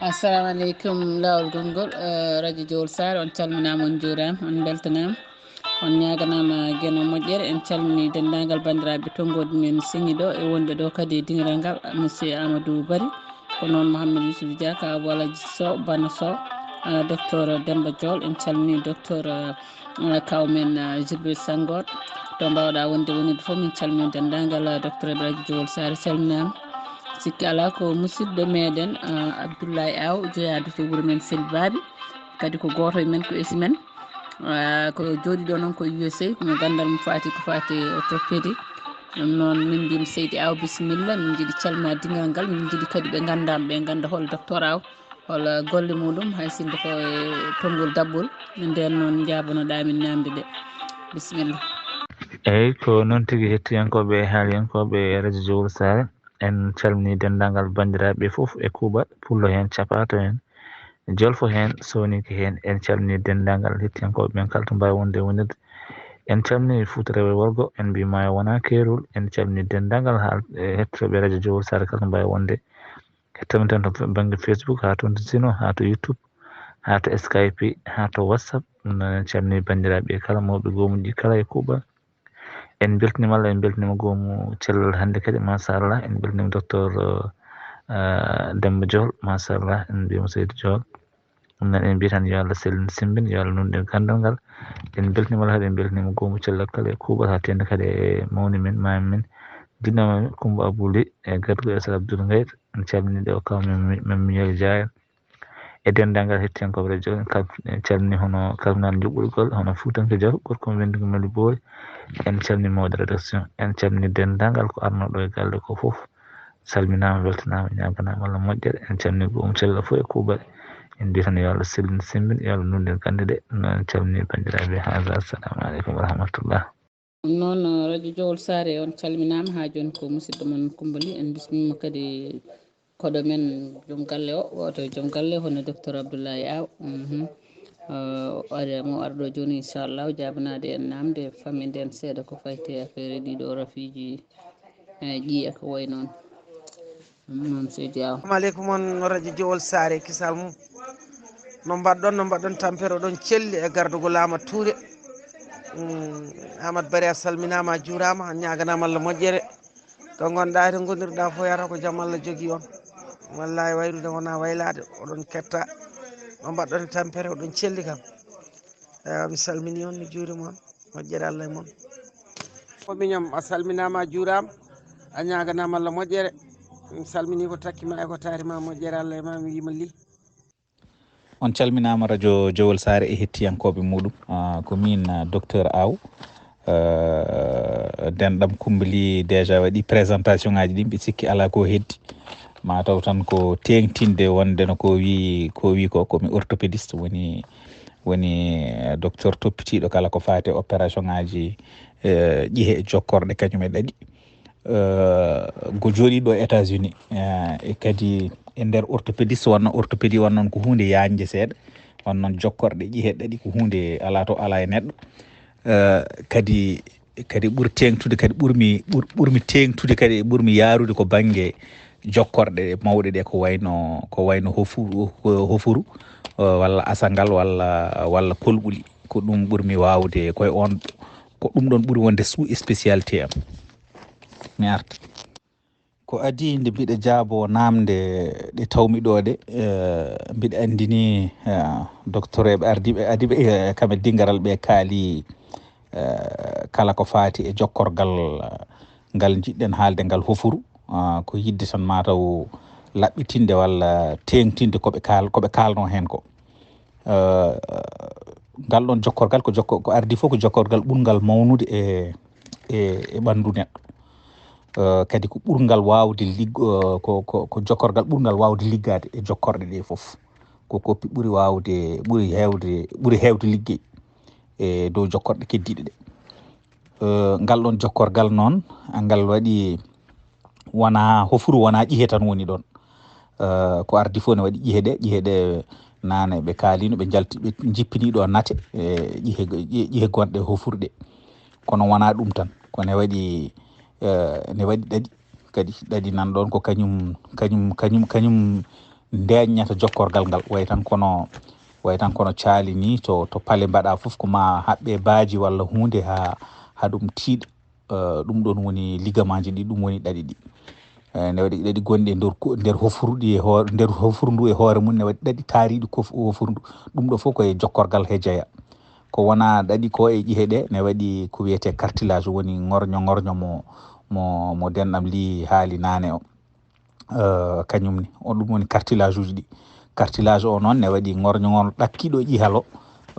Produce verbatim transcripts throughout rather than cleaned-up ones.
Assalamu aleykum, laawol gonngol, eh, radio Jowol Saare, on calminaama, on njuuraama, on mbeltanaama, on ñaaganaama geno moƴƴere. En calminii denndaangal banndiraaɓe tonngooɓe men siŋi ɗo e wonɓe ɗo kadi e diŋiral ngal, monsieur Amadou Bari, ko noon Mouhamed Youssouf Dia, ka Abu Alaji Sow, Bana Sow, ah, docteur Demba Diol, en calminii docteur, ah, kaw men, ah, Jibril Senghor, to mbaawɗaa wonde wonirde fof, min calminii denndaangal, ah, docteur Ibrahima Jowol Saare calminaama. Sikki alaa ko musidɗo meɗen, ah, Abdoulaye Aw, jeyaade to wuro men Selli Baabi, kadi ko gooto e men, ko esi men. Ah, ko jooɗiiɗo noon ko U S A, mo ganndal mo faati ko faati e orthopédie. Ɗum noon, min mbiyii mo Seydi Aw, bisimilla, min njiɗi calma diŋiral ngal, min njiɗi kadi ɓe nganndaama, ɓe ngannda hol docteur Aw, hol golle muɗum, hay sinno ko e tonngol daɓɓol. Ndeen noon, njaabanoɗaa min naamnde nde. Bisimilla. Eeyi, ko noon tigi, hettiyankooɓe e haaliyankooɓe radio Jowol Saare, en calminii denndaangal banndiraaɓe fof e kuuɓal, pullo heen, capaato heen, jolfo heen, soninke heen. En calminii denndaangal hettiyankooɓe ɓen kala to mbaawi wonde wonirde. En calminii Fuuta Rewɓe Worgo, en mbii maayo wonaa keerol. En calminii denndaangal haal-, e hettotooɓe radio Jowol Saare kala to mbaawi wonde. Hettoto men tan to bannge Facebook, haa to Sino, haa to YouTube, haa to Skype, haa to WhatsApp. Ɗum noon en calminii banndiraaɓe kala mawɓe goomuuji kala e kuuɓal. En mbeltiniima Allah, en mbeltiniima goomu cellal hannde kadi, machallah. En mbeltiniima docteur, eh, Demba Diol, machallah. En mbiyaamo Seydi Diol. Ɗum noon en mbiyii tan yo Allah sellin semmbin, yo Allah nunɗin ganndal ngal. En mbeltiniima Allah, en mbeltiniima goomu cellal kala e kuuɓal, haa teeŋti kadi e mawni men, maami men, jinnaama men, Kumba Abou Ly, e garduɗo e Sal Abdoul Ngaye. En calminii ɗo kaw men, men Miñel Dia en. E denndaangal hettiyankooɓe radio, en kal-, en calminii hono Kalfinal Njuɓɓurgol, hono Fuutanke Jaw, gorko mo Wenndugu Mali Boy. En calminii mawɗo rédaction, en calminii denndaangal ko arnooɗo e galle ko fof. Salminaama, weltanaama, ñaaganaama Allah moƴƴere. En calminii goomu cellal fof e kuuɓal. En mbii tan yo Allah sellin semmbin, yo Allah nunɗin gannde ɗe. Noon en calminii banndiraaɓe haaja. Assalamu aleykum wa rahmatullah. Noon, radio Jowol Saare, on calminaama. Haa jooni ko musidɗo mon Kumba Ly. En bismiima kadi koɗo men joom galle o, wooto e joom galle, hono docteur Abdoulaye Aw. Mhm. Eh, o ari, mo ari ɗo jooni, inchallah, jaabanaade en naamnde, famminde en seeɗa ko fayti e affaire ɗiɗo rafiiji, eh, ƴiye ko wayi noon. Ɗum noon, Seydi Aw. Assalamu aleykum, on radio Jowol Saare, kisal mum. No mbaɗɗon, no mbaɗɗon tampere, oɗon celli e gardugol Amadou Touré. Mm, Amadou Bari, a salminaama, a juuraama, a ñaaganaama Allah moƴƴere. To ngonɗaa, to ngonirɗaa fof, yata ko jam Allah jogii on. Wallaahi, wayrude wonaa waylaade, oɗon ketta. No mbaɗɗon e tampere, oɗon celli kam. Ewa, mi salminii on, mi juuriima on. Moƴƴere Allah e mon. Ko miñam, a salminaama, a juuraama, a ñaaganaama Allah moƴƴere. Mi salminii ko takki ma e ko taari ma, moƴƴere Allah e ma, mi wiima li. On calminaama radio Jowol Saare e hettiyankooɓe muɗum. Ah, ko miin, ah, docteur Aw. Ah, denɗam Kumba Ly déjà waɗi présentation ŋaaji ɗi, mbiɗa sikki alaa ko heddi. Ma taw tan ko teeŋtinde wonde no ko wi, ko wi ko, ko mi orthopédiste, woni, woni, eh, docteur toppitiiɗo kala ko faati e opération ŋaaji, eh, ƴihe e jokkorɗe kañum e ɗaɗi. Eh, ko jooɗiiɗo États-Unis, eh, e kadi e nder orthopédiste, wonno orthopédie won noon ko huunde yaajnde seeɗa, won noon jokkorɗe ƴihe ɗaɗi ko huunde alaa to alaa e neɗɗo. Eh, kadi, kadi ɓuri teeŋtude, kadi ɓurmi, ɓur-, ɓurmi teeŋtude, kadi ɓurmi yaarude ko bannge jokkorɗe mawɗe ɗe, ko wayno, ko wayno hofuru, ko hofuru, eh, walla asangal, walla, walla kolɓuli. Ko ɗum ɓurmi waawde, ko e on, ko ɗum ɗon ɓuri wonde sous spécialité am. Mi arta. Ko adii nde mbiɗa jaaboo naamnde ɗe tawmi ɗo ɗe, eh, mbiɗa anndini, eh, doktoreeɓe ardiiɓe, adiiɓe, eh, kam e dingaral ɓe kaali, eh, kala ko faati e jokkorgal, eh, ngal njiɗɗen haalde ngal hofuru, ah, ko yiɗde tan mataw laɓɓitinde walla teeŋtinde ko ɓe kaal-, ko ɓe kaalnoo heen ko. Eh, ngal ɗoon jokkorgal ko jokko-, ko ardii fof ko jokkorgal ɓurngal mawnude e, e, e ɓanndu neɗɗo. Eh, kadi ko ɓurngal waawde ligg-, eh, ko, ko, ko jokkorgal ɓurngal waawde liggaade e jokkorɗe ɗe fof. Ko koppi ɓuri waawde, ɓuri heewde, ɓuri heewde liggey e dow jokkorɗe keddiiɗe ɗe. Eh, ngal ɗoon jokkorgal noon, ngal waɗi wonaa hofuru, wonaa ƴihe tan woni ɗoon. Eh, ko ardi fof ne waɗi ƴihe ɗe, ƴihe ɗe naane ɓe kaaliino, ɓe njalti, ɓe njippini ɗo nate, eh, ƴihe, ƴihe gonɗe hofuru ɗe. Kono wonaa ɗum tan, ko ne waɗi Eh, ne waɗi ɗaɗi kadi, ɗaɗi nan ɗon ko kañum kañum kañum kañum ndeeññata jokkorgal ngal. Way tan kono way tan kono caali ni to to pale mbaɗa fof ko ma haɓɓe baaji walla huunde ha ha ɗum tiiɗa. Eh, ɗum ɗon woni ligamaaji ɗi, ɗum woni ɗaɗi ɗi. Eh, ne waɗi ɗaɗi gonɗi e nder ko- nder hofruɗi e hoore nder hofru ndu e hoore mum, ne waɗi ɗaɗi taariɗi kof hofru ndu. Ɗum ɗo fof ko e jokkorgal he jeya. Ko wona ɗaɗi ko e ƴihe ɗe ne waɗi ko wiyetee cartilage, woni ŋorño ŋorño mo mo mo denɗam li haali naane o. Eh, kañum ni o ɗum woni cartilage uji ɗi. Cartilage o noon ne waɗi ŋorño ŋorño ɗakkiɗo ƴihal o.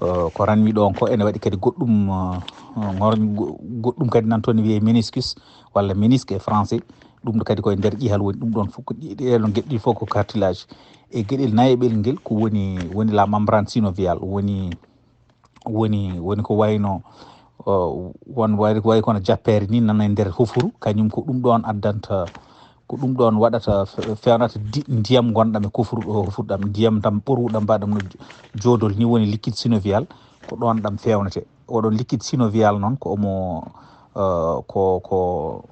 Eh, ko ranmi ɗon ko ene waɗi kadi goɗɗum eh, ŋorño go- goɗɗum kadi nan toon ne wiyee meniscus walla menisque e français. Ɗum ɗo kadi koye nder ƴihal woni, ɗum ɗon fof ko ɗi- ɗeɗon geɗe ɗi fof ko cartilage. E geɗel nayeɓel ngel ko woni woni la membrane synoviale, woni woni woni ko wayno uh, won wari wayi kono jappeere ni nana e nder hofuru, kañum ko ɗum ɗon addanta, ko ɗum ɗon waɗata fe- fewnata di- ndiyam gonɗam e kofuru ɗo hofuru ɗam, ndiyam ɗam ɓoruɗam mbaɗam no jo- jodol ni, woni liquide synovial. Ko ɗon ɗam fewnete. Oɗon liquide synovial noon ko omo uh, ko ko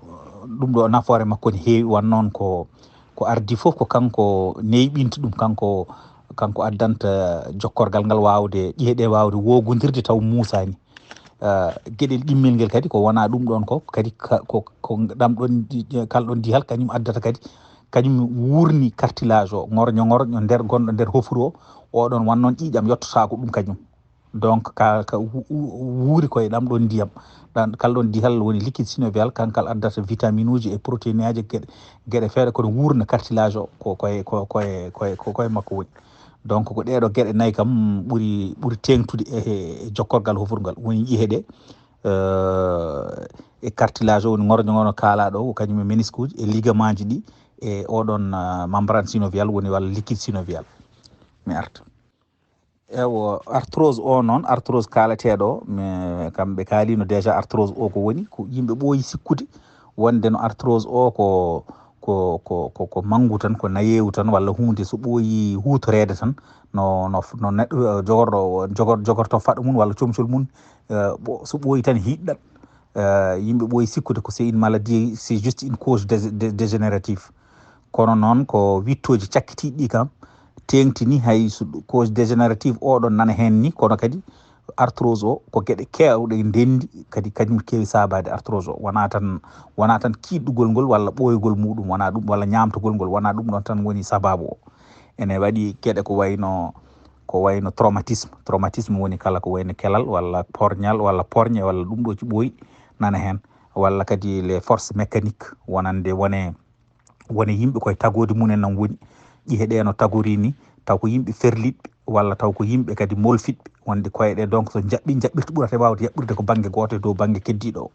ɗum ɗo nafoore makko ne heewi, wan noon ko ko ardi fof ko kanko neyɓinta ɗum, kanko kanko addanta jokkorgal ngal wawde ƴihe ɗe wawde wogondirde taw musani. Uh, geɗel ɗimmel ngel kadi ko wona ɗum ɗon ko kadi ka- ko ko ɗam ɗon di- kal ɗon dihal kañum addata kadi, kañum wurni cartilage o ŋorño ŋorño nder gonɗo nder hofuru o. Oɗon wan noon ƴiiƴam yottotako ɗum kañum. Donc ka, ka wu- wu- wuuri koye ɗam ɗon ndiyam. Ɗan kal ɗon dihal woni liquide synovial, kankal addata vitamine uji e protéine aji, geɗe geɗe feere kono wurna cartilage o ko koye ko koye koye ko koye makko woni. Donc ko ɗeɗo geɗe nayi kam ɓuri ɓuri teŋtude e, e jokkorgal hofurgal, woni ƴihe ɗe. Euh, e cartilage o woni ŋorño ngono kaalaɗo o, kañum e menisque uji e ligament ji ɗi, e oɗon uh, membrane synovial woni walla liquide synovial. Mi arta. Ewo, arthrose o noon, arthrose kaalateɗo o, mi kamɓe kaalino déjà arthrose o ko woni, ko yimɓe ɓooyi sikkude wonde no arthrose o ko ko ko ko, ko manngu tan, ko nayeewu tan walla huunde so ɓooyi huutoreede tan no no no neɗɗo uh, jogorɗo jogor jogorto faɗo mum walla comcol mum. Uh, ɓo- so ɓooyi tan hiɗɗat. Uh, yimɓe ɓooyi sikkude ko c'est une maladie, c'est juste une cause dé- dé- dégénérative. Kono noon ko wittooji cakkitiiɗi ɗi kam teeŋtini hay so cause dégénérative oɗon nana heen ni, kono kadi arthrose o ko geɗe keewɗe ndenndi kadi kañum keewi saabaade arthrose o. Wona tan wona tan kiiɗɗugol ngol walla ɓooyugol muɗum, wona ɗum walla ñaamtogol ngol, wona ɗum ɗon tan woni sababu o. Ene waɗi geɗe ko wayno ko wayno traumatisme. Traumatisme woni kala ko wayno kelal walla porñal walla porñe walla ɗum ɗo ci ɓooyi nana heen, walla kadi les forces mécaniques wonande wone woni yimɓe koye tagoodi mumen nan woni. Ƴihe ɗe no tagori ni, taw ko yimɓe ferliɓɓe walla taw ko yimɓe kadi molfitɓe wonde koye ɗe, donc so jaɓɓi jaɓɓirta ɓurata e wawde yaɓɓirde ko bangge gooto e dow bangge keddiɗo o.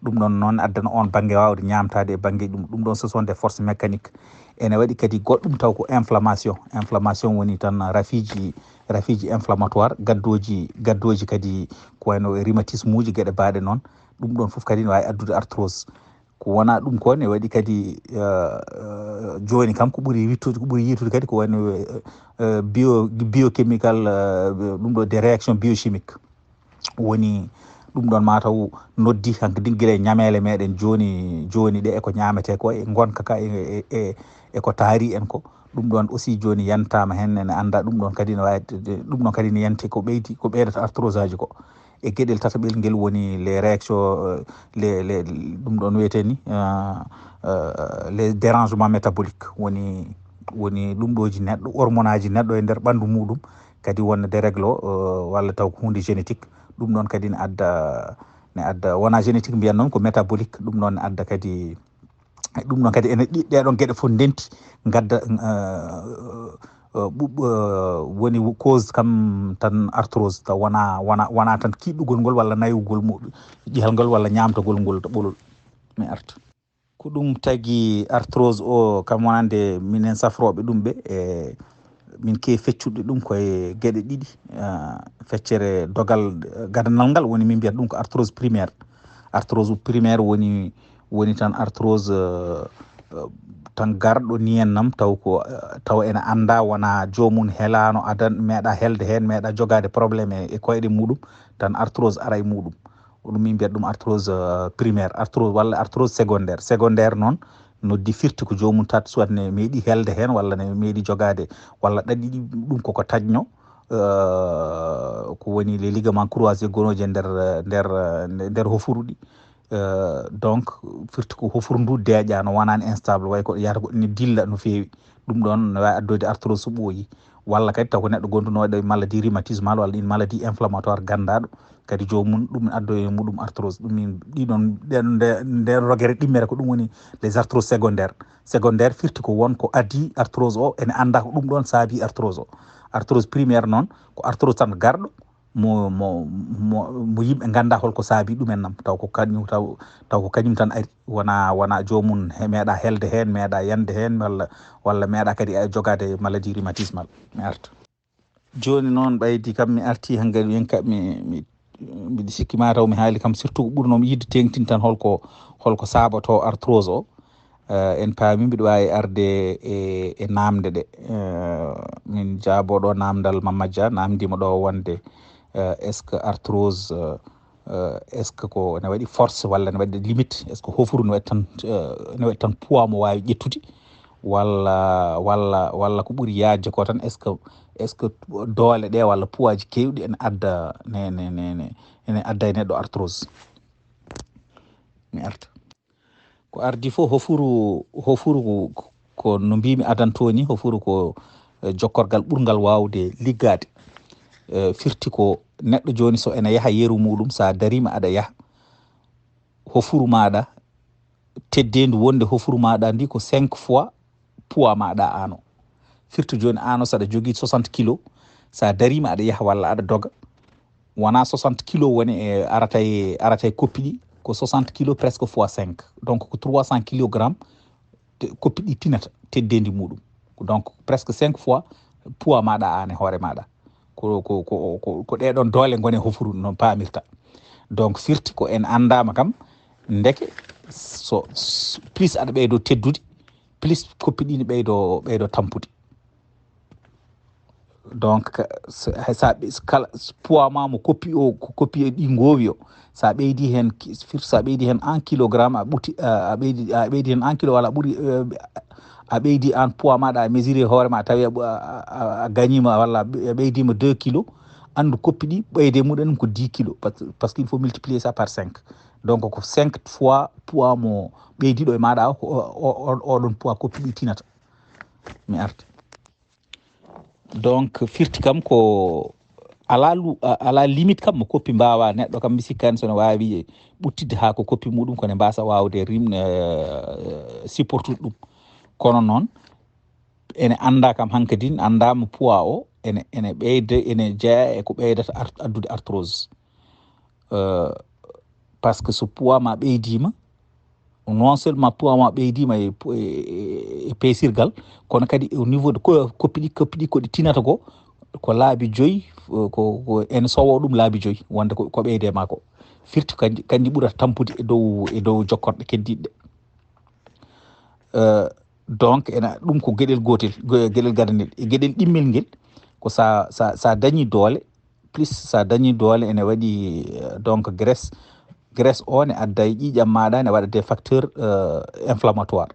Ɗum ɗon noon addana on bangge wawde ñamtade e bangge ɗum. Ɗum ɗon ce sont des forces mécaniques. Ene waɗi kadi goɗɗum taw ko inflammation. Inflammation woni tan rafiiji rafiiji inflammatoire, gaddoji gaddoji kadi ko wayno e rhumatisme uji, geɗe baɗe noon. Ɗum ɗon fof kadi ne wawi addude arthrose. Ko wona ɗum ko ne waɗi kadi uh, uh, joni kam ko ɓuri wittude ko ɓuri yitude kadi ko woni uh, uh, bio biochemical uh, ɗum ɗo des réactions biochimiques. Woni ɗum ɗon mataw noddi hankadi gila e ñamele meɗen joni joni ɗe eko ñamete ko e gonka ka e, e, e, e ko taari en ko. Ɗum ɗon aussi joni yantama hen ene anda ɗum ɗon kadi ne wawi ɗum ɗon kadi ne yanti ko ɓeydi ko ɓeydata arthrose aji ko. E geɗel tataɓel ngel woni les réactions uh, les les ɗum ɗon wiyeteni uh, uh, les dérangements métaboliques, woni woni ɗum ɗoji neɗɗo hormone aji neɗɗo e nder ɓandu muɗum kadi wonna dérègle o uh, walla taw ko hunde génétique. Ɗum ɗon kadi ne adda ne adda wona génétique mbiyan noon ko métabolique. Ɗum ɗon ne adda kadi ɗum ɗon kadi ene ɗi- ɗeɗon geɗe fof ndenti gadda uh, uh, ɓuɓ- uh, woni cause kam tan arthrose taw wona wona wona tan kiɗɗugol ngol walla nayugol mu ƴihal ngol walla ñamtagol ngol to ɓolol. Mi arta. Ko ɗum tagi arthrose o kam wonande minen safrooɓe ɗum ɓe e min keewi feccude ɗum koye geɗe ɗiɗi. Uh, feccere dogal uh, gadanal ngal woni min mbiyata ɗum ko arthrose primaire. Arthrose primaire woni woni tan arthrose uh, uh, tan garɗo ni en nam taw ko uh, taw ene anda wona jomum helano adan meeɗa helde hen meeɗa jogade problème e, e koyɗe muɗum, tan arthrose ara e muɗum. Ɗum min mbiyata ɗum arthrose, euh, primaire, arthrose walla arthrose secondaire. Secondaire noon noddi firti ko joomum tat, soit ne meeɗi helde heen, walla ne meeɗi jogaade, walla ɗaɗi ɗi ɗum koko taƴno, euh, ko woni les ligaments croisés gonooje nder, nder, nder hofuru ɗi. Euh, donc, firti ko hofuru ndu deeƴaano, wanaani instable, way ko yahata ko ne dilla no feewi. Ɗum ɗoon ne waawi addoyde arthrose so ɓooyi. Walla kadi taw ko neɗɗo gonduno waɗa maladie rhumatismale walla une maladie inflammatoire ganndaaɗo, kadi joomum ɗum addoye muɗum arthrose. Ɗum min ɗiɗon, ɗen, nde, nden rogere ɗimmere ko ɗum woni les arthroses secondaires. Secondaire firti ko won ko adii arthrose o, ene annda ko ɗum ɗoon saabi arthrose o. Arthrose primaire noon ko arthrose tan garɗo, mo, mo, mo, mo yimɓe ngannda holko saabi ɗumen nam, taw ko kañum, taw, taw ko kañum tan ari, wona, wona joomum he-, meeɗa helde heen, meeɗa yande heen, walla, walla meeɗa kadi a jogaade maladie rhumatismale. Mi arta. Jooni noon ɓaydi kam mi arti hannde, min ka-, mi, mi, mbiɗa sikki ma taw mi haali kam, surtout ko ɓurnoo mi yiɗde teeŋtin tan holko, holko saaboto arthrose o. Eh, en paami mbiɗa waawi arde e, e naamnde ɗe. Eh, min jaabo ɗo naamndal Mamma Dia, naamndiima ɗo wonde, eh, est-ce que arthrose, eh, eh, est-ce que ko ne waɗi force walla ne waɗi limite? Est-ce que hofuru ne waɗi tan, eh, ne waɗi tan poids mo waawi ƴettude? Walla, walla, walla ko ɓuri yaajde ko tan, est-ce que, est-ce que doole ɗe walla poids ji keewɗi ene adda, ne, ne, ne, ne, ene adda e neɗɗo arthrose? Mi arta. Ko ardi fof, hofuru, hofuru ko, ko no mbimi adanto ni, hofuru ko, eh, jokkorgal ɓurgal waawde liggaade. Eh, firti ko neɗɗo jooni so ene yaha yeru muɗum, so a darima aɗa yaha, hofuru maɗa, teddeendu wonde hofuru maɗa ndi ko cinq fois poids maɗa ano. Firti jooni ano saɗa jogii soixante kilo, sa darima aɗa yaha walla aɗa doga, wona soixante kilo woni e arata e, arata e koppi ɗi, ko soixante kilo presque fois cinq. Donc ko trois cents kilogrammes te-, koppi ɗi tinata teddeendi muɗum. Donc presque cinq fois poids maɗa an e hoore maɗa. Ko, ko, ko, ko, ko ɗe ɗon doole ngoni e hofuru no paamirta. Donc firti ko en anndama kam, ndeke so, s-, plus aɗa ɓeydo teddude, plus koppi ɗi ne ɓeydo, ɓeydo tampude. Donc, ka-, so, hay sa ɓe-, s-, kala s-, poids ma mo koppi o, ko koppi e ɗi ngowi o, sa ɓeydi hen ki-, fir-, sa ɓeydi hen un kilogramme, a ɓuti, a, a ɓeydi, a ɓeydi hen un kilo, walla a ɓuri, eh, a ɓeydi an poids maɗa, a mesure hoore ma, a tawi a ɓu-, a, a, a gagnima, walla a ɓe-, a ɓeydima deux kilos, andu koppi ɗi, ɓeyde muɗum ko dix kilos, parce, parce qu'il faut multiplier ça par cinq. Donc, ko cinq fois poids mo ɓeydiɗo e maɗa o, o, o, o, oɗon poids koppi ɗi tinata. Mi arti. Donc, firti kam ko ala lu-, a-, ala limite kam mo koppi mbawa neɗɗo kam, mi sikkani sono wawi ɓuttidde ha ko koppi muɗum, kono mbasa wawde rim-, eh, supportude ɗum. Kono noon, ene annda kam hankadin, anndama poids o, ene, ene ɓeyde, ene jeeya e ko ɓeydata art-, addude arthrose. Euh, parce que so poids ma ɓeydima, non seulement poids ma ɓeydima e, e, e peesirgal, kono kadi au niveau de ko, koppi ɗi, koppi ɗi ko ɗi tinata ko, ko laabi joyi, ko, ko en sowo ɗum laabi joyi, wonde ko, ko ɓeyde ma ko. Firti kanji, kanji ɓurata tampude e dow, e dow jokkorɗe keddiɗe. Euh, donc, ena, ɗum ko geɗel gootel, ge-, geɗel gadanel. E geɗel ɗimmel ngel, ko sa, sa, sa dañi doole, plus sa dañi doole, ene waɗi, euh, donc, graisse. Graisse o ne adda e ƴiiƴam maɗa, ne waɗa des facteurs, euh, inflammatoires.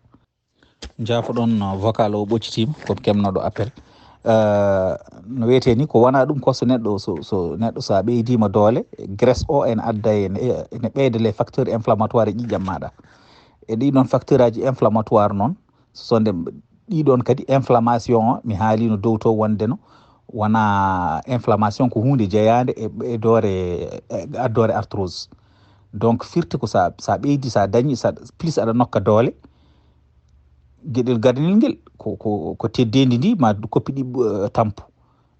Jaafoɗon, euh, vocal o ɓoccitima, ko kemnoɗo appel. Euh, no wiyete ni, ko wona ɗum ko so neɗɗo, so, so neɗɗo sa ɓeydima doole, graisse o ene adda e, ene ɓeyda les facteurs inflammatoires e ƴiiƴam maɗa. E ɗi ɗon facteur aji inflammatoire noon, so nde ɗi ɗon kadi inflammation o, mi haalino dow to wonde no, wona inflammation ko hunde jeyande e, e doore, e addore arthrose. Donc firti ko sa, sa ɓeydi, sa dañi, sa plus aɗa nokka doole, geɗel gadanel ngel ko, ko, ko teddendi ndi ma koppi ɗi, eh, tampu.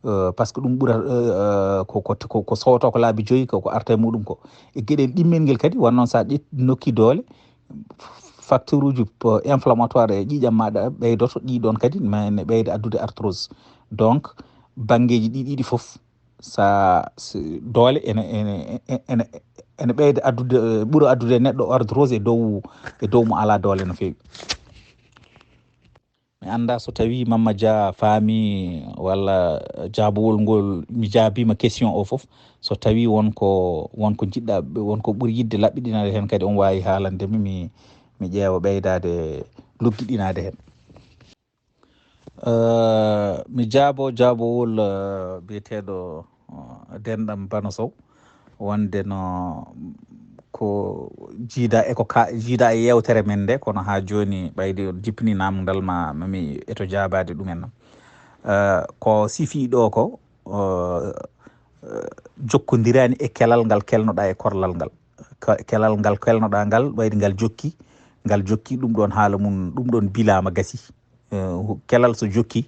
Eh, parce que ɗum ɓura, eh, eh, ko, ko, ko, ko sowoto ko laabi joyi ko, ko arta e muɗum ko. E geɗel ɗimmel ngel kadi, won noon sa ƴetti nokki doole, facteur uji po-, inflammatoire e ƴiiƴam maɗa ɓeydoto, ɗi ɗon kadi ma ne ɓeyda addude arthrose. Donc, banngeeji ɗi ɗiɗi fof, sa, si doole ene, ene, ene, ene ɓeyda addude, ɓura addude neɗɗo arthrose e dow, e dow mo ala doole no feewi. Mi anndaa so tawii Mamma Dia faami walla jaabowol ngol mi jaabiima question o fof. So tawii won ko won ko njiɗɗa won ko ɓuri yiɗde laɓɓiɗinaade heen kadi omo waawi haalande mi mi mi ƴeewa ɓeydaade luggiɗinaade heen. Mi jaabo jaabowol biyeteeɗo denɗam Bano Sow wonde no ko jiida e ko ka jiida e yewtere men nde kono haa jooni ɓayde on jippini namdal ma mami eto jaabaade ɗumen nam ko sifi ɗo ko jokkondirani e kelal ngal kelnoɗa e korlal ngal kelal ngal kelnoɗa ngal ɓayde ngal jokki ngal jokki ɗum ɗon haala mum ɗum ɗon bilama gasi kelal so jokki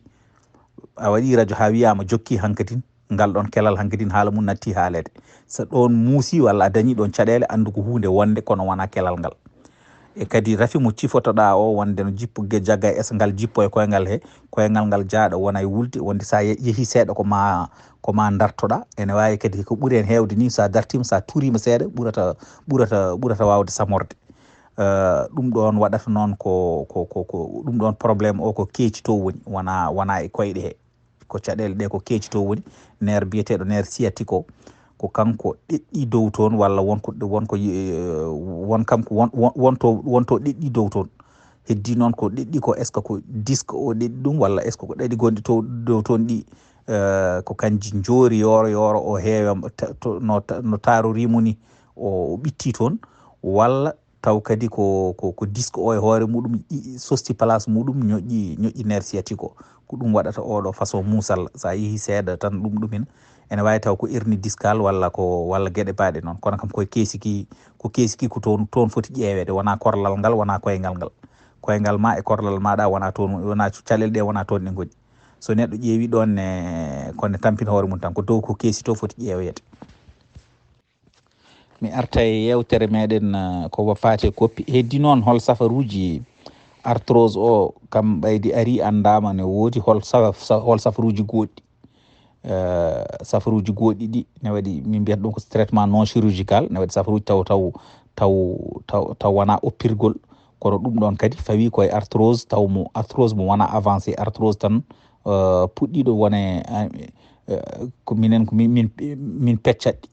a waɗi radio ha wiyama jokki hankadin ngal ɗon kelal hankadin haala mum natti haalede so ɗon muusi walla a dañi ɗon caɗele andu ko hunde wonde kono wona kelal ngal e kadi rafi mo cifotoɗa o wonde no jippo jagga e ngal jippo e koyngal he koyngal ngal jaaɗo wona e wulde wonde sa yeehi seeɗa ko ma ko ma dartoɗa ene wawi kadi ko ɓuuri hen hewde ni sa dartima sa turima seeɗa ɓurata ɓurata ɓurata wawde samorde ɗum ɗon waɗata noon ko ko ko ko ɗum ɗon probléme o ko keeci to woni wona wona e koyɗe he ko caɗele ɗe ko keeci to woni ner biyeteɗo ner sciatique o ko kanko ɗeɗɗi dow toon walla wonko wonko won kam ko won wonto wonto ɗeɗɗi dow toon heddi noon ko ɗeɗɗi ko est ce que ko disque o ɗeɗɗi ɗum walla est ce que ko ɗaɗi gonɗi to dow toon ɗi ko kanji njoori yooro yooro o heewa no no taarorimo ni o ɓitti toon walla taw kadi ko ko ko disque o e hoore muɗum sosti place muɗum ñoƴƴi ñoƴƴi ner sciatique o ko ɗum waɗata oɗo façon muusal sa yeehi seeɗa tan ɗum ɗumen ene wawi taw ko hernie discale walla ko walla gueɗe baɗe noon kono kam koye keesiki ko keesiki ko toon toon foti ƴeewede wona korlal ngal wona koyngal ngal koyngal ma e korlal maɗa wona toon wona caɗele ɗe wona toon ɗe gooni so neɗɗo ƴeewi ɗon ne kone tampina hoore mum tan ko dow ko keesi to foti ƴeewoyede mi arta e yewtere meɗen ko faate koppi heddi noon hol safaruji arthrose o kam ɓaydi ari andama ne wodi hol hol safaruji goɗɗi safaruji goɗɗi ɗi ne waɗi min mbiyata ɗum ko traitement non chirurgical ne waɗi safaruji taw taw taw taw taw wona oppirgol kono ɗum ɗon kadi fawi koye arthrose taw mo arthrose mo wona avancé arthrose tan puɗɗiɗo wone ko minen ko min min peccat ɗi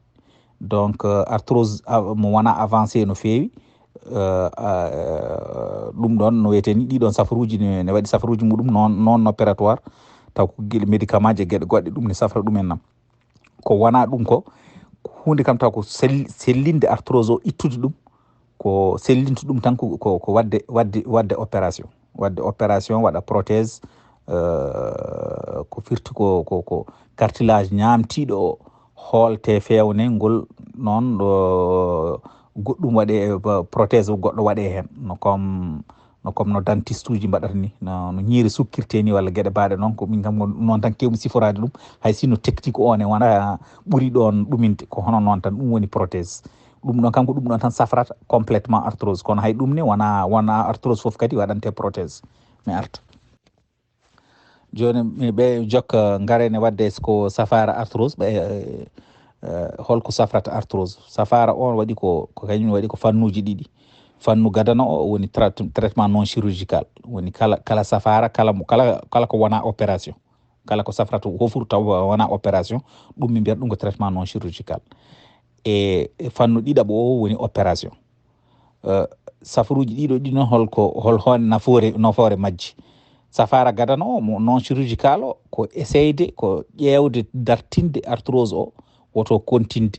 donc arthrose mo wona avancé no feewi ɗum ɗon no wiyetee ni ɗiɗon safaruuji ne waɗi safaruuji muɗum non non opératoire taw ko gila médicament je geɗe goɗɗe ɗum ne safra ɗumen nam ko wona ɗum ko hunde kam taw ko sellinde arthrose o ittude ɗum ko sellinta ɗum tan ko ko wadde wadde wadde opération wadde opération waɗa prothèse ko firti ko ko ko cartilage ñaamtiiɗo o hoolte feewne ngol noon ɗo goɗɗum waɗe prothèse goɗɗo waɗe heen no comme no comme no dentiste uji mbaɗata ni no no ñiiri sukkirte ni walla geɗe baaɗe noon ko min kam noon tan kewmi siforaade ɗum hay sinno technique o ne wona ɓuri ɗoon ɗuminde ko hono noon tan ɗum woni prothèse ɗum ɗon kanko ɗum ɗon tan safrata complètement arthrose kono hay ɗum ne wona wona arthrose fof kadi waɗante prothèse mi arta joni ɓe jokka ngarene wadde ko safara arthrose ɓe holko safrata arthrose safara on waɗi ko ko kañum waɗi ko fannuji ɗiɗi fannu gadano o woni traitement non chirurgical woni kala kala safara kala kala kala ko wona opération kala ko safrata hofuru taw wona opération ɗum min mbiyata ɗum ko traitement non chirurgical e fannu ɗiɗaɓo o woni opération safaruji ɗiɗo ɗi noon holko hol hon nafoore nafoore majji safara gadano o mo non chirurgical o ko essayde ko ƴeewde dartinde arthrose o woto kontinde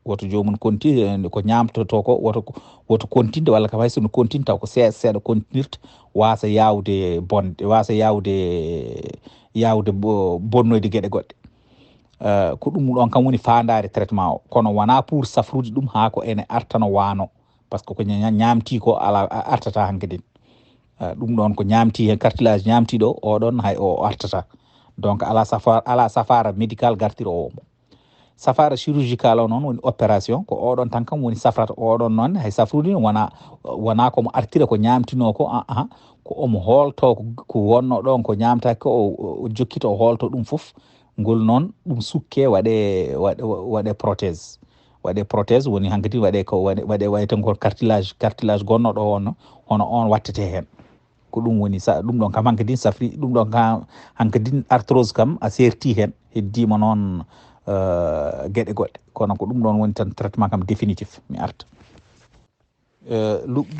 woto joomum konti ko ñaamtoto ko woto woto kontinde walla kam hay so no kontinde taw ko seeɗa seeɗa kontinirta wasa yawde bonde wasa yawde yawde bonnoyde geɗe goɗɗe ko ɗum ɗon kam woni faandaare traitement o kono wona pour safrude ɗum haa ko ene artano wano par ce que ko ñaamti ko ala artata hankadin ɗum ɗon ko ñaamti hen cartilage ñaamtiɗo oɗon hay o artata donc ala safara ala safara médical gartiro o mo safara chirurgical o noon woni opération ko oɗon tan kam woni safrata oɗon noon hay safrude wona wona komo artira ko ñaamtino ko aa ko omo hoolto ko wonno ɗon ko ñaamtaki ko o jokkita o hoolto ɗum fof ngol noon ɗum sukke waɗe waɗe waɗe prothèse waɗe prothèse woni hankadi waɗe ko waɗe waɗe waɗe tan ko cartilage cartilage gonnoɗo o on hono on wattete hen Ko ɗum woni sa ɗum ɗon kam hankadin safri ɗum ɗon kam hankadin arthrose kam a serti hen, heddima noon geɗe goɗɗe, kono ko ɗum ɗon woni tan traitement kam définitif. Mi arta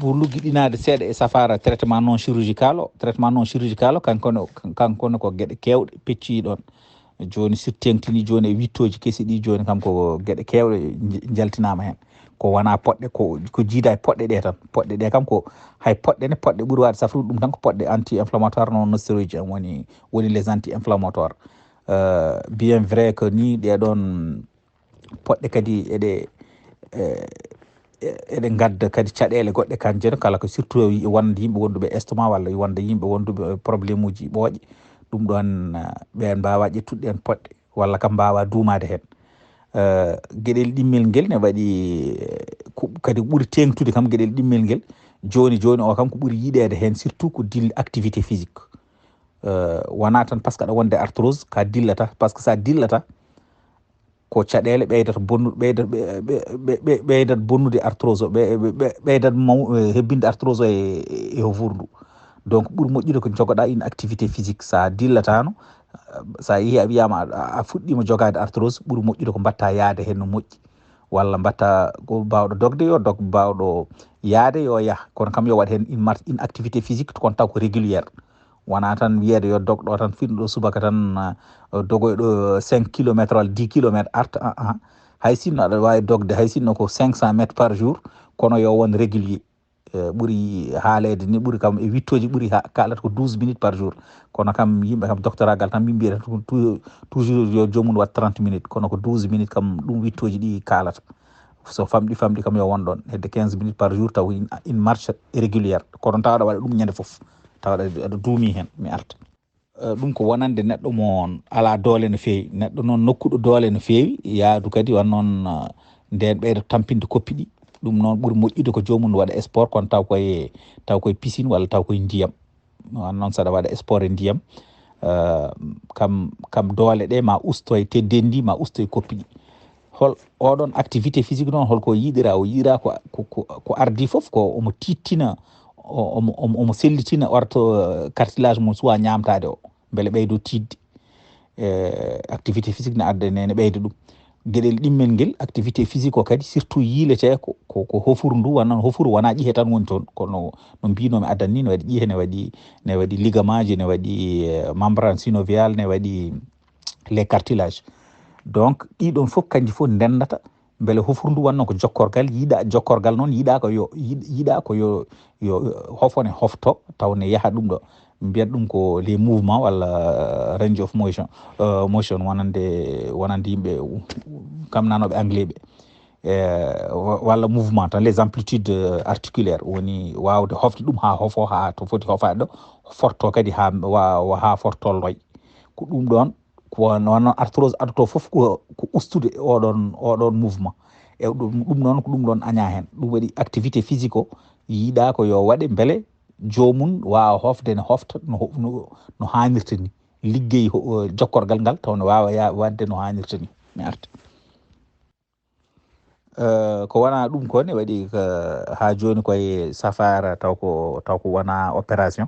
pour luggiɗinaade seeɗa e safara traitement non chirurgical o. Traitement non chirurgical o kankone kankone ko geɗe kewɗe pecci ɗon. Joni si tengtini joni e wittoji kesi ɗi joni kam ko geɗe kewɗe jaltinama hen. Ko wona poɗɗe ko ko jiida e poɗɗe ɗe tan. Poɗɗe ɗe kam ko hay poɗɗe ne poɗɗe ɓuuri wade safrude ɗum tan ko poɗɗe anti inflammatoire non stéroïde en woni woni les anti inflammatoire. Bien vrai que ni ɗeɗon poɗɗe kadi eɗe eɗe gadda kadi caɗele goɗɗe kan jeno kala ko surtout wonde yimɓe wonduɓe estomac walla wonde yimɓe wonduɓe problème uji ɓooƴe. Ɗum ɗon ɓen mbawa ƴettude ɗen poɗɗe walla kam mbawa duumade hen. Geɗel ɗimmel ngel ne waɗi kadi ɓuri tengtude kam geɗel ɗimmel ngel. Joni joni o kam ko ɓuri yiɗede hen surtout ko dille activité physique. Wona tan par ce que aɗa wonde arthrose ka dillata par ce que sa dillata ko caɗele ɓeydata bonnude ɓeydat ɓeydat bonnude arthrose o ɓeydat maw hebbinde arthrose o e hofuru ndu. Donc ɓuri moƴƴude ko jogoɗa une activité physique sa dillatano, sa yeehi a wiyama a fuɗɗima jogade arthrose ɓuri moƴƴude ko mbatta yaade hen no moƴƴi. Walla mbatta ko bawɗo dogde yo dog bawɗo yaade yo yah kono kam yo waɗ hen une activité physique kono taw ko régulière. Wona tan wiyede yo dog ɗo tan fino ɗo subaka tan dogoy ɗo cinq kilométre walla dix kilométre arta. Hay sinno aɗa wawi dogde hay sinno ko cinq cent mètres par jour kono yo won régulier. Ɓuri haalede ni ɓuri kam e wittoji ɓuri kalata ko douze minutes par jour. Kono kam yimɓe kam doctoragal tan min mbiyata toujours yo jomum wat trente minutes kono ko douze minutes kam ɗum wittoji ɗi kalata. So famɗi famɗi kam yo won ɗon hedde quinze minutes par jour taw in marche régulière kono tawaɗa waɗa ɗum ñande foof. Tawaɗa aɗa duumi hen mi arta. Ɗum ko wonande neɗɗo mo ala doole no feewi neɗɗo noon nokkuɗo doole no feewi yaadu kadi wan noon nden ɓeyda tampinde koppi ɗi. Ɗum noon ɓuri moƴƴude ko joomum waɗa sport kono taw koye taw koye piscine walla taw koye ndiyam. Wan noon saɗa waɗa sport e ndiyam kam kam doole ɗe ma ustoye teddendi ma ustoye koppi ɗi. Hol oɗon activité physique noon holko yiɗira o yiɗira ko ko ko ardi fof ko omo tittina omo omo sellitina orto cartilage mum suwa ñamtade o beele ɓeydo tidde. Activité physique ne adda ne ne ɓeyda ɗum. Geɗel ɗimmel ngel activité physique o kadi surtout yiilete ko ko hofuru ndu wonnan hofuru wona ƴihe tan woni toon kono no mbinomi addan ni ne waɗi ƴihe ne waɗi ne waɗi ligamaji ne waɗi membrane synovial ne waɗi les cartilages. Donc ɗiɗon fof kanji fof ndendata beele hofuru ndu wanno ko jokkorgal yiɗa jokkorgal noon yiɗa ko yo yiɗa ko yo yo hofone hofto taw ne yaha ɗum ɗo mbiyat ɗum ko les mouvements walla range of motion motion wonande wonande yimɓe kam nanoɓe anglais ɓe. E walla mouvement tan les amplitudes articulaires woni wawde hofde ɗum ha hofo ha to foti hofade ɗo forto kadi ha ha fortolloy. Ko ɗum ɗon ko wonno arthrose adoto fof ko ko ustude oɗon oɗon mouvement. E ɗum ɗum noon ko ɗum ɗon aña hen ɗum waɗi activité physique o yiɗa ko yo waɗe beele jomum wawa hofde ne hofta no no hanirta ni. Liggey jokkorgal ngal taw ne wawa ya wadde no hanirta ni. Mi arta. Ko wona ɗum ko ne waɗi ha joni koye safara taw ko taw ko wona opération.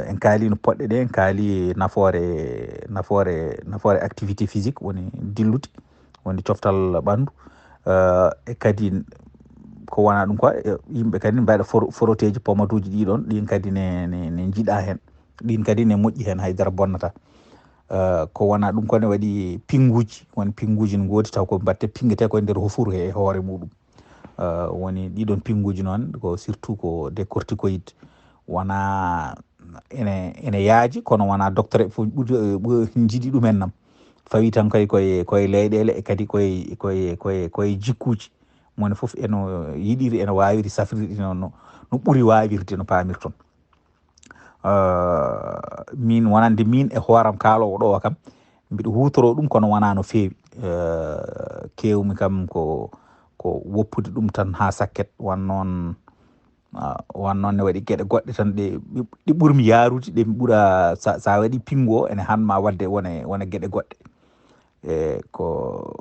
En kaali no poɗɗe ɗe en kaali nafoore nafoore nafoore activité physique woni dillude woni coftal ɓandu. E kadi ko wona ɗum ko yimɓe kadi mbaɗa foroteji pomaduji ɗiɗon ɗin kadi ne ne jiiɗa hen. Ɗin kadi ne moƴƴi hen haydara bonnata. Ko wona ɗum ko ne waɗi pinguji won pinguji ne godi taw ko mbatte pingete koye nder hofuru he e hoore muɗum. Woni ɗiɗon pinguji noon ko surtout ko des corticoïdes wona ene ene yaaji kono wona docteur fof ɓuri jiiɗi ɗumen nam. Fawi tan koye koye koye leyɗele e kadi koye koye koye koye jikkuji. Mone fof eno yiɗiri eno wawiri safrirɗi no no ɓuri wawirde no pamirton. Min wonande min e hooram kaalowo ɗo kam mbiɗo hutoro ɗum kono wona no feewi. Kewmi kam ko ko woppude ɗum tan ha sakket wan noon. Wan noon ne waɗi geɗe goɗɗe tan ɗe ɗe ɓurmi yarude ɗe mi ɓura sa waɗi pingo ene hanma wadde wone wone geɗe goɗɗe. E ko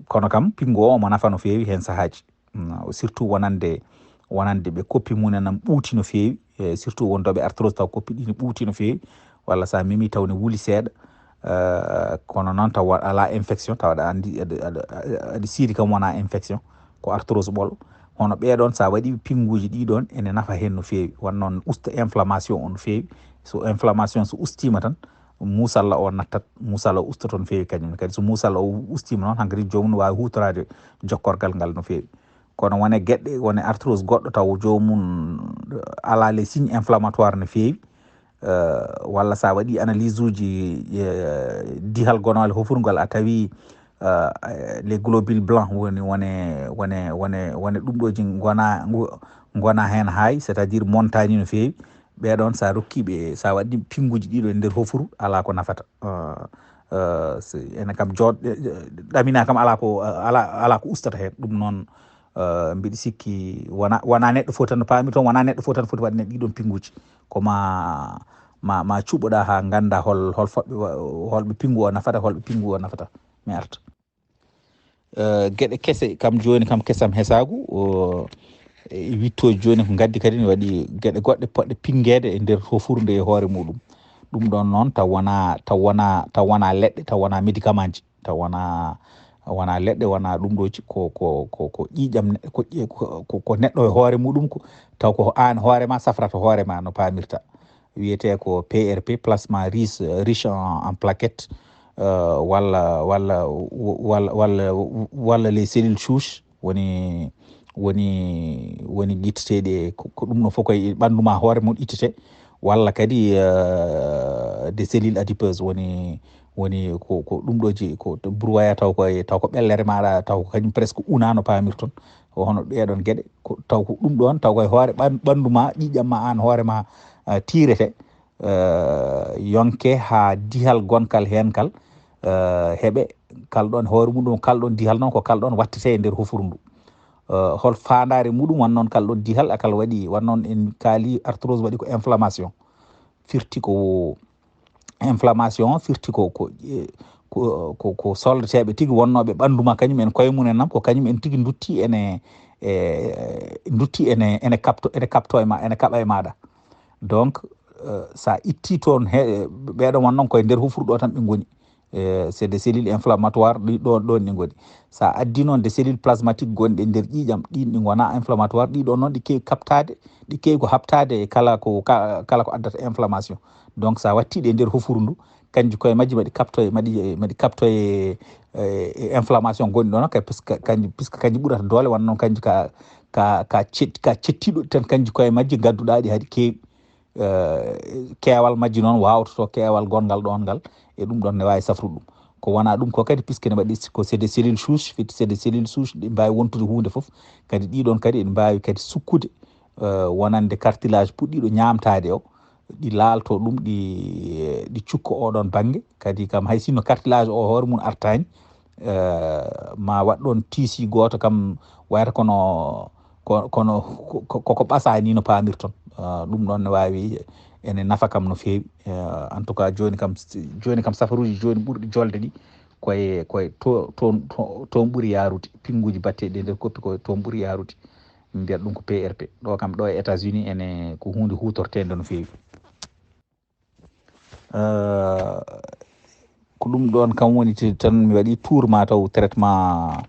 kono kam pingo o omo nafa no feewi hen sahaji. Surtout wonande wonande ɓe koppi mumen am ɓuuti no feewi. E surtout wondoɓe arthrose taw koppi ɗi ne ɓuuti no feewi, walla sa memi taw ne wuli seeɗa. Eh, kono noon taw wa- ala infection, taw aɗa andi aɗa aɗa- aɗa siiri kam wona infection, ko arthrose ɓolo. Hono ɓeɗon sa waɗi pinguji ɗi ɗon ene nafa hen no feewi, wan noon usta inflammation on no feewi. So inflammation so ustima tan, musalla o nattat, musalla o usta toon feewi kañum kadi. So musalla o ustima noon, hankadi joomum no wawi hutorade jokkorgal ngal no feewi. Kono wone geɗɗe, wone arthrose goɗɗo taw joomum ala les signes inflammatoires no feewi. Eh, walla sa waɗi analyse uji, eh, dihal gonale hofurgal, a tawi eh, les globules blancs woni wone wone wone wone ɗum ɗoji gona ngu- gona hen hay, c'est à dire montagne no feewi. Ɓeɗon sa rokkiɓe, sa waɗi pinguji ɗiɗo e nder hofuru, ala ko nafata. Eh, eh, si- ene kam jooɗ ɗamina kam, ala ko ala ala ko ustata hen. Ɗum noon, eh, mbiɗa sikki wona wona neɗɗo fof tan no paami toon, wona neɗɗo fof tan foti waɗde ɗiɗon pinguji. Ko ma ma ma cuɓoɗa ha ganda hol hol foɗɓe wa- holɓe pingu o nafata, holɓe pingu o nafata. Mi arta. Eh, geɗe kese kam joni kam kesam hesagu o, e wittoji joni ko gaddi kadi ne waɗi geɗe goɗɗe poɗɗe pingede e nder hofuru nde e hoore muɗum. Ɗum ɗon noon taw wona taw wona taw wona leɗɗe, taw wona médicament ji, taw wona wona leɗɗe, wona ɗum ɗoji, ko ko ko ko ƴiƴam ne- ko ƴe- ko- ko- ko neɗɗo e hoore muɗum, ko taw ko an hoore ma safrata hoore ma no pamirta. Wiyete ko P R P, plasma riche riche en, en plaquette, euh, walla walla walla walla walla les cellules souches, woni woni woni guitteteɗi e ko ko ɗum no fof koye ɓandu ma hoore mum ittete. Walla kadi euh, des cellules adipeuses, woni woni ko ko ɗum ɗoji ko to broyat taw koye taw ko ɓellere maɗa taw ko kañum presque una no pamirton. Ko hono ɗeɗon geɗe ko taw ko ɗum ɗon taw koye hoore ɓan- ɓandu ma, ƴiƴam ma an hoore ma, eh, tiirete. Eh, yonke ha dihal gonkal hen kal, eh, heɓe kalɗon hoore muɗum, kalɗon dihal noon ko kalɗon wattete e nder hofuru ndu. Eh, hol fandare muɗum? Wan noon kalɗon dihal akal waɗi, wan noon en kaali arthrose waɗi ko inflammation. Firti ko inflammation firti ko ko eh, ko ko, ko soldateɓe tigi wonnoɓe ɓandu ma, kañum en koye mum en nam ko kañum en tigi dutti ene e dutti ene ene kapto ene kapto e ma ene kaɓa e maɗa. Donc eh, sa itti toon he ɓeɗo won noon koye nder hufuru ɗo tan ɓe goni. Eh, c'est des cellules inflammatoires ɗi ɗon ɗon ɗi goni. Sa addi noon des cellules plasmatiques gonɗe nder ƴiƴam, ɗin ɗi gona inflammatoire, ɗi ɗon noon ɗi kewi kaptade, ɗi kewi ko habtade e kala ko ka- kala ko addata inflammation. Donc sa watti ɗe nder hofuru ndu, kanji koye majji maɗi kaptoye maɗi maɗi kaptoye e inflammation gonɗi ɗon kay, puisque kanji puisque kanji ɓurata doole. Wan noon kanji ka ka ka cet- ka cettiɗo tan, kanji koye majji gadduɗa ɗi haɗi kewi. Eh, keewal majji noon wawtoto keewal gongal ɗon ngal, e ɗum ɗon ne wawi safrude ɗum. Ko wona ɗum ko kadi, puisque ne waɗi ko c'est des cellules souches, c'est des cellules souches ɗi mbawi wontude hunde foof. Kadi ɗiɗon kadi ɗi mbawi kadi sukkude eh, wonande cartilage puɗɗiɗo ñamtade o, ɗi laalto ɗum, ɗi ɗi cukko oɗon bangge. Kadi kam hay sinno cartilage o hoore mum artani, eh, ma waɗ ɗon tisi goto kam wayata kono ko- kono ko- ko- koko ɓasa ni no pamirton. Eh, ɗum ɗon ne wawi ene nafa kam no fewi. Eh, en tout cas joni kam joni kam safaruji joni ɓurɗi jolde ɗi koye koye to toon to- toon ɓuuri yarude, pinguji batteɗi e nder koppi koye toon ɓuuri yarude. Min mbiyata ɗum ko P R P. Ɗo kam ɗo e États-Unis ene ko hunde hutortende no fewi. Eh, ko ɗum ɗon kam woni ti- tan mi waɗi tour ma taw traitement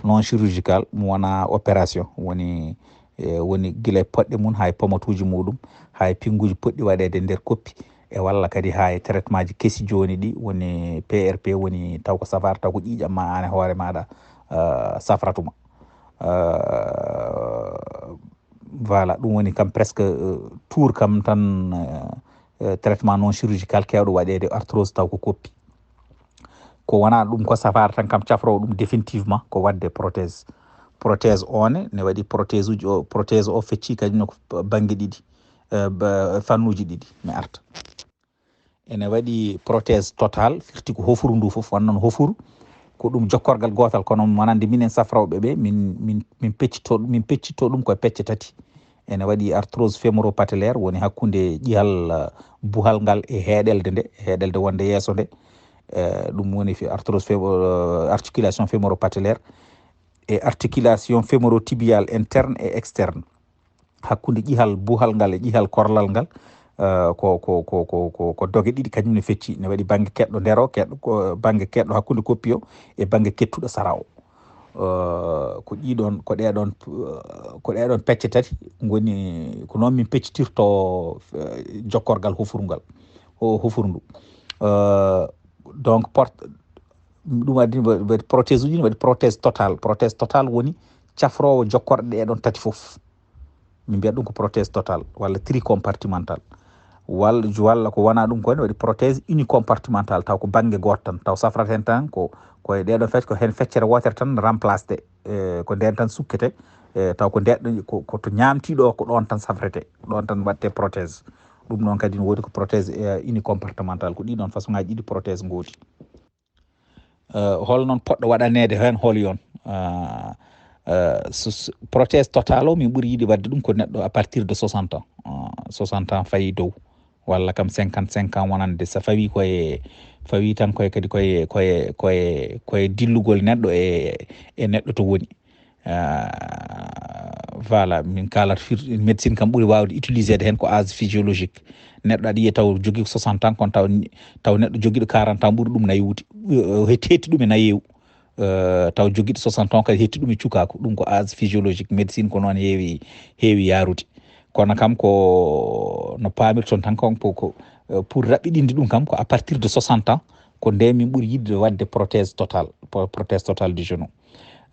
non chirurgical mo wona opération woni, eh, woni gila e poɗɗe mum hay pomatuji muɗum, hay pinguji poɗɗi waɗede nder koppi, e walla kadi hay traitement ji kesi joni ɗi woni P R P, woni taw ko safar taw ko ƴiƴam ma an e hoore maɗa eh, safratuma. Eh, voilà, ɗum woni kam presque eh, tour kam tan eh, eh, traitement non chirurgical kewɗo waɗede arthrose taw ko koppi. Ko wona ɗum ko safara tan kam cafrowo ɗum définitivement ko wadde prothèse. Prothèse one ne waɗi prothèse uji o prothèse o fecci kadi no ko bangge ɗiɗi, eh, ba- fannuji ɗiɗi mi arta. Ene waɗi prothèse total, firti ko hofuru ndu fof, wan noon hofuru ko ɗum jokkorgal gotal, kono wonande minen safrawɓe ɓe min min min peccito min peccito ɗum koye pecce tati. Ene waɗi arthrose fémoro-patellaire, woni hakkunde ƴiyal eh, buhal ngal e heeɗelde nde, heeɗelde wonde yeeso nde. Eh, ɗum woni fi- arthrose fémo- eh, articulation fémoro-patellaire e articulation fémoro-tibiale interne et externe. hakkunde ƴihal buhal ngal e ƴihal korlal ngal, eh, ko, ko, ko, ko, ko, ko doge ɗiɗi kañum ne fecci. Ne waɗi bannge keɗɗo ndero, keɗɗo, ko bannge keɗɗo hakkunde koppi o e bannge kettuɗo sara o. Eh, ko ɗiɗon, ko ɗeɗon, eh, ko ɗeɗon pecce tati ngoni, ko noon min peccitirto, eh, jokkorgal hofurngal, ho-, hofurndu. Eh, donc, port-, ɗum addi wa-, waɗi prothèse uji, waɗi prothèse total. Prothèse total woni cafroowo jokkorɗe ɗeɗon tati fof. Min mbiyata ɗum ko prothèse total walla tricompartimental. Wal-, walla ko wona ɗum ko ne waɗi prothèse unicompartimental, taw ko bannge gooto tan, taw safrata heen tan ko, ko e ɗeɗon fecce, ko heen feccere wootere tan remplacete, eh, ko ndeen tan sukkete, eh, taw ko nde, ko, ko to ñaamtiiɗo o, ko ɗoon tan safrete, ɗoon tan waɗte prothèse. Ɗum noon kadi ne woodi ko prothèse, eh, unicompartimental, ko ɗiɗon façon ŋaaji ɗiɗi prothèse ngoodi. Eh, hol noon poɗɗo waɗaneede heen hol yon? Eh, eh, so, so, prothèse total o, min ɓuri yiɗi waɗde ɗum ko neɗɗo à partir de soixante ans, eh, soixante ans fayi dow, walla kam cinquante-cinq ans wonande, so fawi koye, fawi tan koye kadi koye, koye, koye, koye dillugol neɗɗo e, e neɗɗo to woni. Ah, voilà, min kaalat fir-, médecine kam ɓuri waawde utilisede heen ko âge physiologique. Neɗɗo aɗa yiya taw jogii soixante ans, kono taw, taw neɗɗo jogiiɗo quarante ans ɓuri ɗum nayi wuti, eh, hetti, hetti ɗum e nayeewu. Eh, taw jogiiɗo soixante ans kadi hetti ɗum e cukaaku. Ɗum ko âge physiologique. Médecine ko noon heewi, heewi yaarude. Kono kam ko no paamirton tan, ko, ko, ko, eh, pour raɓɓiɗinde ɗum kam ko à partir de soixante ans, ko nde min ɓuri yiɗde waɗde prothèse total, pro-, prothèse total du genou.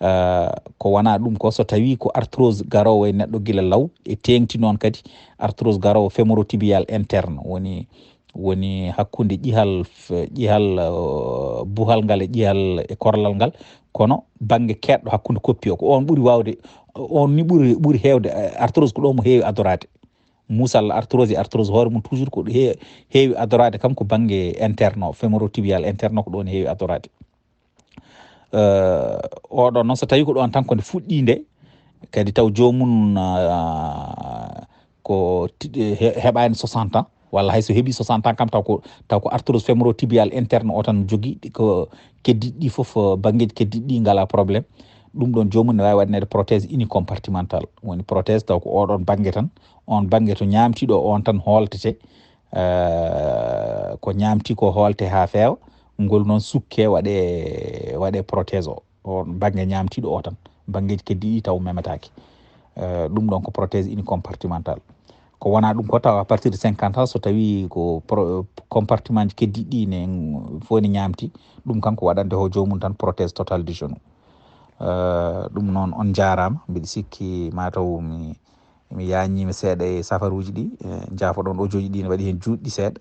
Eh, ko wona ɗum ko, so tawi ko arthrose garoowo e neɗɗo gila law, e teeŋti noon kadi arthrose garoowo fémorotibial interne, woni, woni hakkunde ƴihal f-, ƴihal, eh, buhal ngal e ƴihal e korlal ngal, kono bannge keɗɗo hakkunde koppi o, ko on ɓuri waawde, on ni ɓuri, ɓuri heewde, eh, arthrose ko ɗo mo heewi adoraade. Musalla arthrose e arthrose hoore mum toujours ko he-, heewi adoraade kam ko bannge interne o, fémorotibial interne o ko ɗon heewi adoraade. Eh, oɗon noon so tawi ko ɗon tan ko nde fuɗɗii nde, kadi taw joomum, ah, ko ti-, he-, heɓaani soixante ans, walla hay so heɓii soixante ans kam taw ko, taw ko arthrose fémorotibial interne o tan jogii, ko keddiiɗi ɗi fof, eh, banngeeji keddiiɗi ɗi ngalaa problème. Ɗum ɗon joomum ne waawi waɗaneede prothèse unicompartimental. Woni prothèse taw ko oɗon bannge tan, on bannge to ñaamtiiɗo o on tan hooltete, eh, ko ñaamti ko hoolte haa feewa, ngol noon sukke waɗe, waɗe prothèse o, on bannge ñaamtiiɗo o tan. Banngeeji keddiiɗi taw memetaake. Eh, ɗum ɗon ko prothèse unicompartimental. Ko wona ɗum ko taw à partir de cinquante ans, so tawi ko pro-, compartiment ji keddiiɗi ɗi ne fof ne ñaamti, ɗum kanko waɗande ho joomum tan prothèse total du genou. Eh, ɗum noon on njaaraama, mbiɗa sikki mataw mi, mi yaañiima seeɗa e safaruuji ɗi, eh, njaafoɗon audioji ɗi ne waɗi heen juutɗi seeɗa.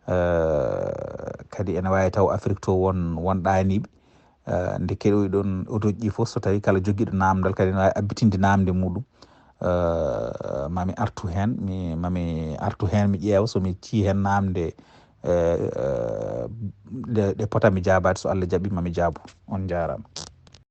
Eh, kadi ene waawi taw Afrik to won, won ɗaaniiɓe. Eh, nde keɗoyɗon audioji ɗi fof, so tawi kala jogiiɗo naamndal kadi ne waawi abbitinde naamnde muɗum. Eh, mami artu heen, mi, mami artu heen, mi ƴeewa so mi cii heen naamnde, eh, eh, ɗe, ɗe pota mi jaabaade, so Allah jaɓi mami jaabu. On njaaraama.